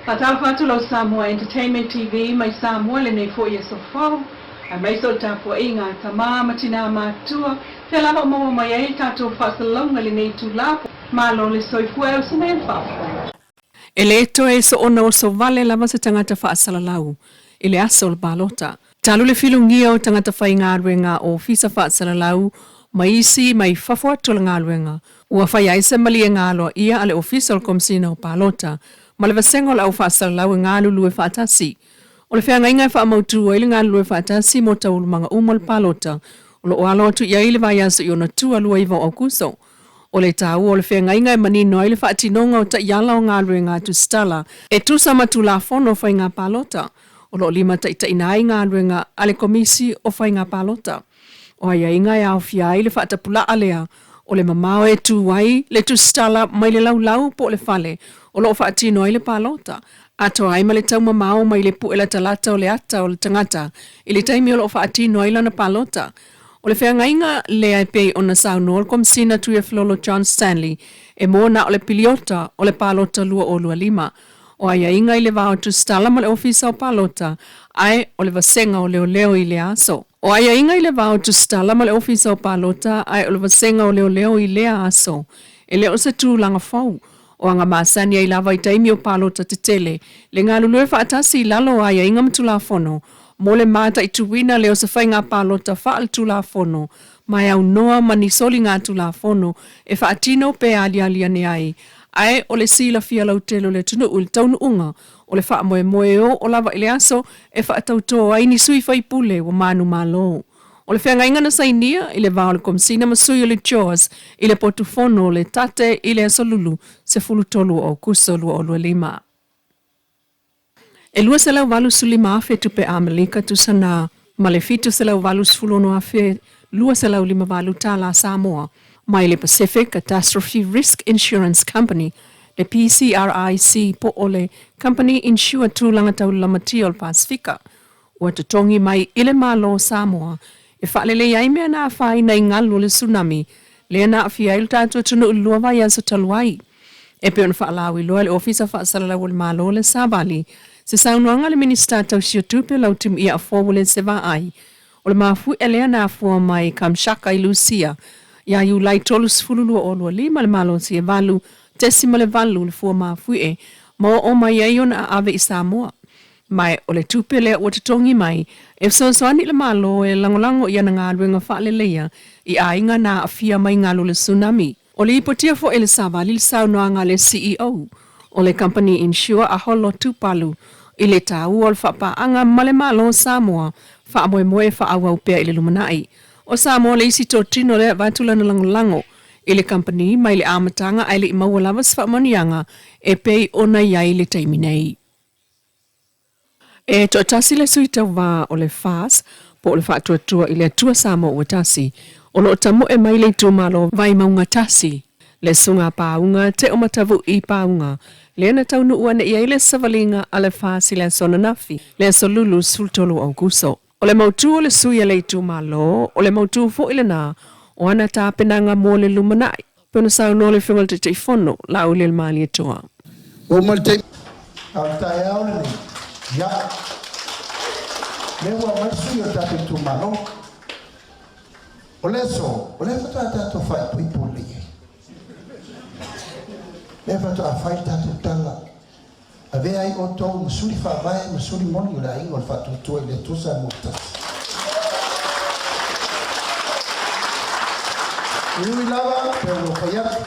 Faatalofa atu lau Samoa Entertainment TV mai Samoa lenei foi aso fou, aemaise o le tapuaiga a tama ma tinā matutua, fea lava o maua mai ai tatou faasalalauga i lenei itula. Malo le soifua e uso mai le faafofoga. E le toe soona oso vale lava se tagata faasalalau i le aso o le palota. Talu le filugia o tagata faigaluega ofisa faasalalau ma isi mai fafo atu o le galuega, ua fai ai se maliega aloaia a le Ofisa o le Komesina o Palota ma le Vasega o le Au Faasalalau e galulue faatasi. O le feagaiga e faamautu ai le galulue faatasi mo taualumaga uma o le palota o loo alo atu i ai le vaiaso i ona tua 29 o Aokuso. O le taua o le feagaiga e manino ai le faatinoga o taiala o galuega a tusitala e tusa ma Tulafono o Faiga Palota o loo limataitaiina ai galuega a le Komisi o Faiga Palota. O aiaiga e aofia ai le faatapulaa lea o le mamao e tu ai le tusitala mai le laulau po o le fale o loo faatino ai le palota, atoa ai ma le taumamao mai le pue latalata o le ata o le tagata i le taimi o loo faatino ai lana palota. O le feagaiga lea e pei ona saunoa le Komesina Tuiafelolo John Stanley e mo na o le piliota o le palota 2025. O aiaiga i le va o tusitala ma le Ofisa o Palota, ae o le Vasega o Leoleo i lea aso. O aiaiga i le va o tusitala ma le Ofisa o Palota, ae o le Vasega o Leoleo i lea aso. E le o se tulaga fou. O aga masani ai lava i taimi o palota tetele, le galulue faatasi i lalo o aiaiga ma Tulafono, mo le mataituina lea o se faiga palota faaletulafono, ma e aunoa ma ni soliga Tulafono e faatino pe aliali ane ai, ae o le silafia lautele o le atunuu i le taunuuga o le faamoemoe e oo lava i le aso e faatautō ai ni sui faipule ua manumalo. O le feagaiga na sainia i le va o le Komesina ma sui o le JAWS i le potufono o le Tate i le aso Lulu 13 o Aokuso 2025. E 285,000 tupe Amelika tusa na ma le 786,258 tālā Samoa mai le Pacific Catastrophe Risk Insurance Company, le PCRIC, po o le Company Insure Tulaga Taulamatia o le Pasefika, ua totogi mai i le Malo o Samoa e faalelei ai mea na afaina i galu o le tsunami lea na aafia ai lo tatou atunuu i le 2 vaiaso talu ai. E pei ona faalauiloa e le Ofisa Faasalalau o le Malo le Savali, se saunoaga a le Minisita tausia tupe Lautimuia Afoa Uelese Vaai, o le mafuie lea na afua mai Kamshaka i Lusia ia Iulai 30 2025 le malosi e 8.8 le fua mafuie ma oo mai ai ona aave i Samoa. Ma o le tupe lea ua totogi mai e fesoasoani i le Malo e lagolago i ana galuega faaleleia i aiga na aafia mai galu o le tsunami. O le lipotia foi e le Savali le saunoaga a le CEO o le Company Insure Aholo Tupalu i le taua o le faapaaga ma le Malo o Samoa faamoemoe e faaauau pea i le lumanai. O Samoa le isi totino lea e avatu lana lagolago i le kamupani mai le amataga ae le i maua lava se faamanuiaga e pei ona i ai le taimi nei. E toatasi le sui tauva o le FAS po o le Faatuatua i le Atua Samoa ua Tasi o lo o tamoe mai le itumalo Vaimauga 1, le Susuga Pauga Teomatavui Pauga, lea na taunuu ane i ai le savaliga a le FAS i le aso ananafi, le aso Lulu 13 o Aokuso. O le mautu o le sui a le itumalo, o le mautu foi lena o ana tapenaga mo le lumanai, pe ona saunoa le Afioga i le Taitaifono, Laaulialemalietoa. Ua uma le taimi. A o le taeao lenei, ia, lea ua aumai le sui o le tatou itumalo. O le aso, o lea faatoa tatou faaipoipo lelei ai. Lea faatoa fai le tatou tala. Avea ai outou ma suli faavae ma suli moni o le aiga o le Faatuatua i le Atua Samoa Tasi. E ui lava pe ua fai atu,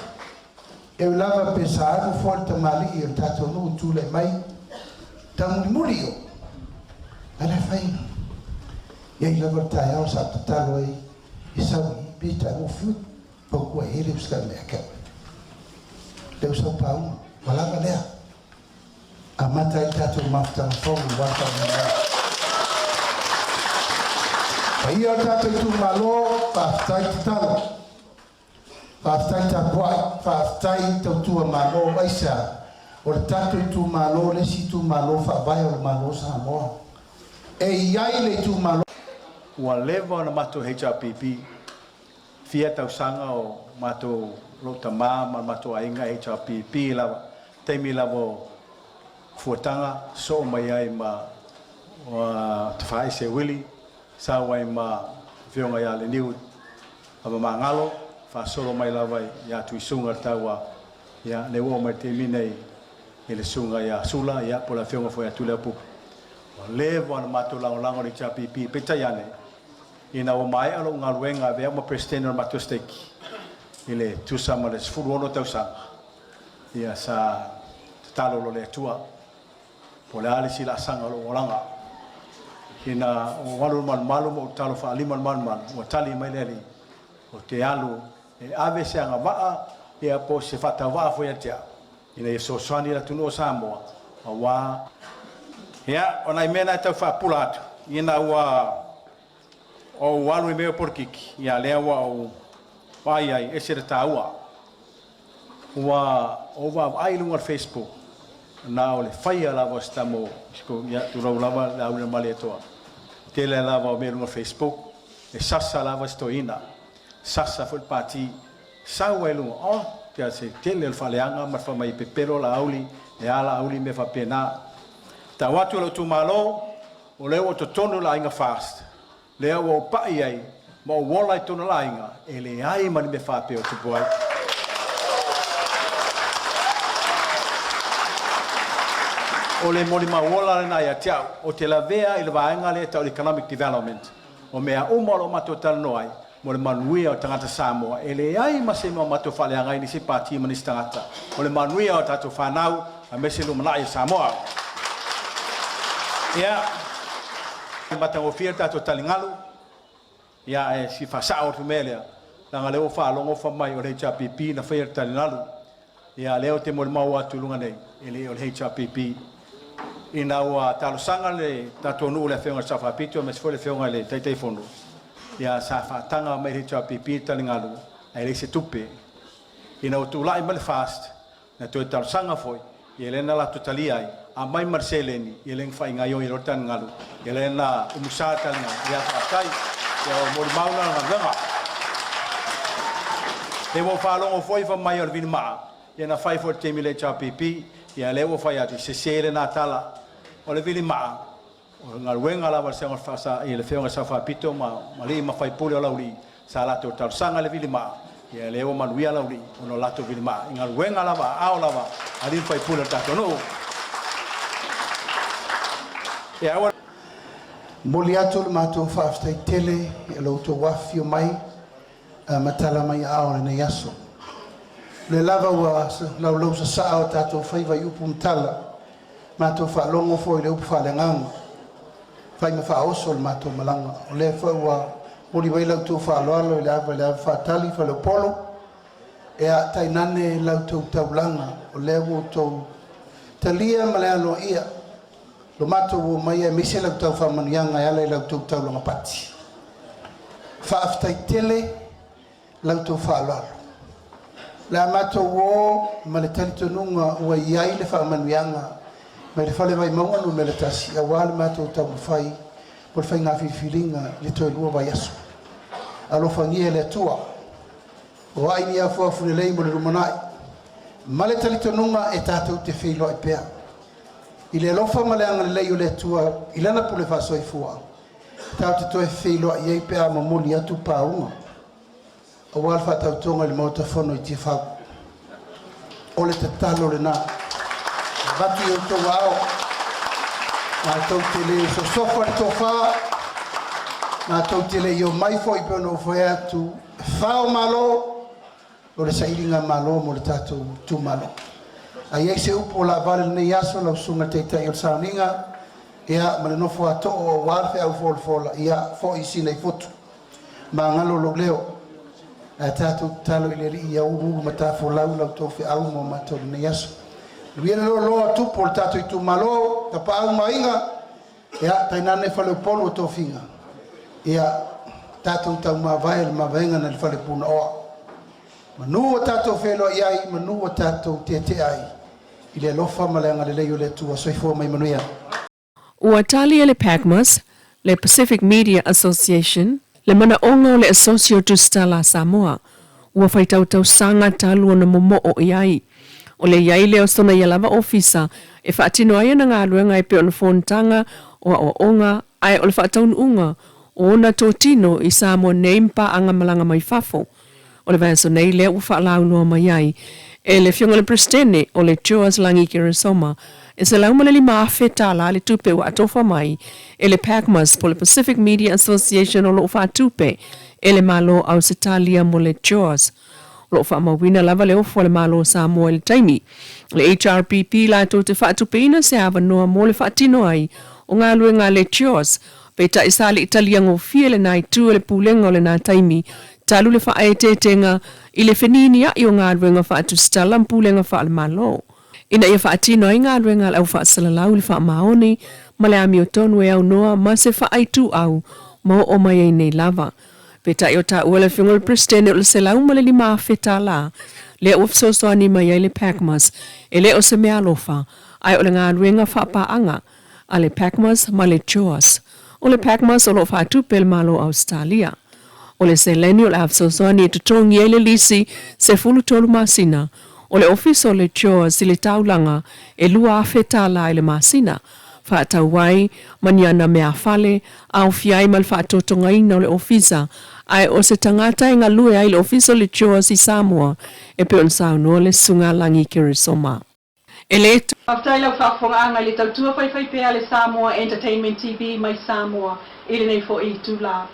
e ui lava pe sa alu foi le tamalii o le tatou nuu tulai mai, taumulimuli o, ae le afaina. E i ai lava le taeao sa tatalo ai e sau i i, peitai ua fiu pau kua hele usitai mai ia te au. Lea ua sau pauga, ua lava lea. Amata ai le tatou mafutaga fou aua le faamoemoe. Paia o le tatou itumalo, faafetai tatalo, faafetai tapuai, faafetai tautua Malo. Aisea? O le tatou itumalo le isi itumalo faavae o le Malo o Samoa. E i ai le itumalo. Ua leva ona matou HRPP fia tausaga o matou lou tama ma le matou aiga HRPP lava, taimi lava o Fuataga soo mai ai ma Tafaese Willie, sau ai ma Afioga ia Leniu Avamagalo, faasolo mai lava ia Tuisuga le Taua, ia lea ua oo mai le taimi nei i le Susuga ia Sula, ia po o le Afioga foi ia Tuliaupupu. Ua leva ona matou lagolago i le HRPP, peitai ane, ina ua maea lou galuega e avea au ma Peresetene o le matou Stake i le tusa ma le 16 tausaga, ia sa tatalo loa le Atua po o le a le isi laasaga o lou olaga. Ina ua ou alu i le malumalu ma ou tatalo faalima i le malumalu, ua tali mai le Alii, ou te alu e ave se agavaa ia po o se faatauvaa foi ia te au, ina ia fesoasoani i le atunuu o Samoa, aua Ia, o nai mea na e tau faapula atu, ina ua ou alu i mea o polokiki, ia lea ua ou vaai ai, ese le taua. Ua ou vaavaai i luga o le Facebook, na o le faia lava o si tama, ia tulou lava le auli o Malietoa. Tele lava o mea i luga o le Facebook, e sasa lava si toeaina, sasa foi le pati, sau ai i luga, oh, tea se tele o le faaleaga ma le fai mai e pepelo Laauli, e a Laauli, mea faapena. Tau atu e lou itumalo, o lea ua totonu le aiga FAST, lea ua ou pai ai ma ou ola i totonu o le aiga, e leai ma ni mea faapea o tupu ai. O le molimau ola lena ia te au, ou te lavea i le vaega lea e tau o le Economic Development. O mea uma o lo o matou talanoa ai, mo le manuia o tagata Samoa, e leai ma se mea o matou faaleaga ai nisi pati ma nisi tagata. O le manuia o tatou fanau, aemaise lumanai o Samoa. Ia, e matagofie le tatou taligalu, ia ae si faasao atu mea lea, leaga lea ua faalogo fai mai o le HRPP na faia le taligalu. Ia lea ou te molimau atu i luga nei, e le o le HRPP. Ina ua talosaga le tatou nuu i le Afioga i le Sao Faapito aemaise foi le Afioga i le Taitaifono, ia sa faataga mai le HRPP le taligalu ae leai se tupe. Ina ua tulai mai le FAST, na toe talosaga foi, ia lea na latou talia ai, aumai ma le seleni, ia lea na faigaioi ai loa le taligalu, ia lea na umusa le taligalu, ia faafetai, ia ua molimau la le galuega. Lea ua ou faalogo foi fai mai o le vilimaa, ia na fai foi i le taimi o le HRPP, ia lea ua fai atu, sese lena tala. O le vilimaa, O le galuega lava a le Afioga i le Sao Faapito ma alii ma faipule o Laulii sa latou talosaga i le vilimaa, ia lea ua manuia Laulii ona o latou vilimaa i galuega lava a aao lava a alii ma faipule o le tatou nuu. Ia aua. Momoli atu le matou faafetai tele i lo outou afifio mai ma tala mai aao i lenei aso. O lea lava ua laulau sasaa o tatou faiva i upu ma tala, matou faalogo foi i le upu faaleagaga, fai ma faaoso le matou malaga. O lea foi ua moli mai la outou faaaloalo i le ava i le ava faatali faleupolu, ea tainane la outou taulaga, o lea ua outou talia ma le aloaia lo matou omai aemaise la outou faamanuiaga e ala i la outou taulaga pati. Faafetai tele la outou faaaloalo. O le a matou o ma le talitonuga ua i ai le faamanuiaga mai le Fale Vaimauga 1 aua le matou taumafai mo le faiga filifiliga i le toe 2 vaiaso. Alofagia e le Atua, o ai ni afuafu lelei mo le lumanai, ma le talitonuga e tatou te feiloai pea i le alofa ma le agalelei o le Atua i Lana pule faasoifua. Tatou te toe feiloai ai pe a momoli atu pauga aua le faatautoga i le Maota Fono i Tiafau. O le tatalo lena. Avatu i outou aao, matou te le sosofa le tofa, matou te le i omai foi pei ona ou fai atu, e fao malo, o le sailiga malo mo le tatou itumalo. A i ai se upu o laavale i lenei aso, lau Susuga i le Taitai o le Sauniga, ia, ma le nofo a too aua le feau folafola, ia, foi sina i fotu. Magalo lou leo. Ae tatou tatalo i le Alii ia uluulu matafolau la outou feau mo matou i lenei aso. Manuia le loaloa o tupu o le tatou itumalo, Tapaau ma Aiga, ia, tainane Faleupolu o Tofiga, ia, tatou taumavae le mavaega nai le fale punaoa. Manu ua tatou feiloai ai, manu ua tatou tietie ai i le alofa ma le agalelei o le Atua. Soifua ma ia manuia. Ua tali e le PACMAS, le Pacific Media Association, le manaoga o le Asosi o Tusitala a Samoa, ua faitau tausaga talu ona momoo i ai. O le i ai lea o sona ia lava ofisa e faatino ai ana galuega e pei o ni fonotaga, o aoaoga, ae o le faataunuuga o ona totino i Samoa nei ma paaga malaga mai fafo. O le vaiaso nei lea ua faalauiloa mai ai e le Afioga i le Peresetene o le CHOAS Lagi Keresoma e $105,000 le tupe ua atofa mai e le PACMAS po o le Pacific Media Association o lo o faatupe e le Malo o Ausetalia mo le CHOAS. O lo o faamauina lava le ofo a le Malo o Samoa i le taimi. O le HRPP latou te faatupeina se avanoa mo le faatino ai o galuega a le CHOAS, peitai sa le i taliagofie lena itu e le Pulega o lena taimi talu le faaeteetega i le feninia'i o galuega faatusitala ma pulega faale-Malo ina ia faatino ai galuega a le aufaasalalau i le faamaoni ma le amiotonu e aunoa ma se faaituau ma oo mai ai nei lava. Peitai o taua le Afioga i le Peresetene o le $105,000 lea ua fesoasoani mai ai le PACMAS e le o se meaalofa, ae o le galuega faapaaga a le PACMAS ma le CHOAS. O le PACMAS o lo o faatupe e le Malo o Ausetalia. O le seleni o le a fesoasoani e totogi ai le lisi 13 masina o le Ofisa o le CHOAS i le taulaga e $2,000 i le masina, faatau ai ma ni ana meafale, aofia ai ma le faatotogaina o le ofisa, ae o se tagata e galue ai i le Ofisa o le CHOAS i Samoa, e pei ona saunoa le Susuga Lagi Keresoma. E le. Faafetai i lau faafofogaaga i le tautua faifaipea a le Samoa Entertainment TV mai Samoa i lenei foi itula.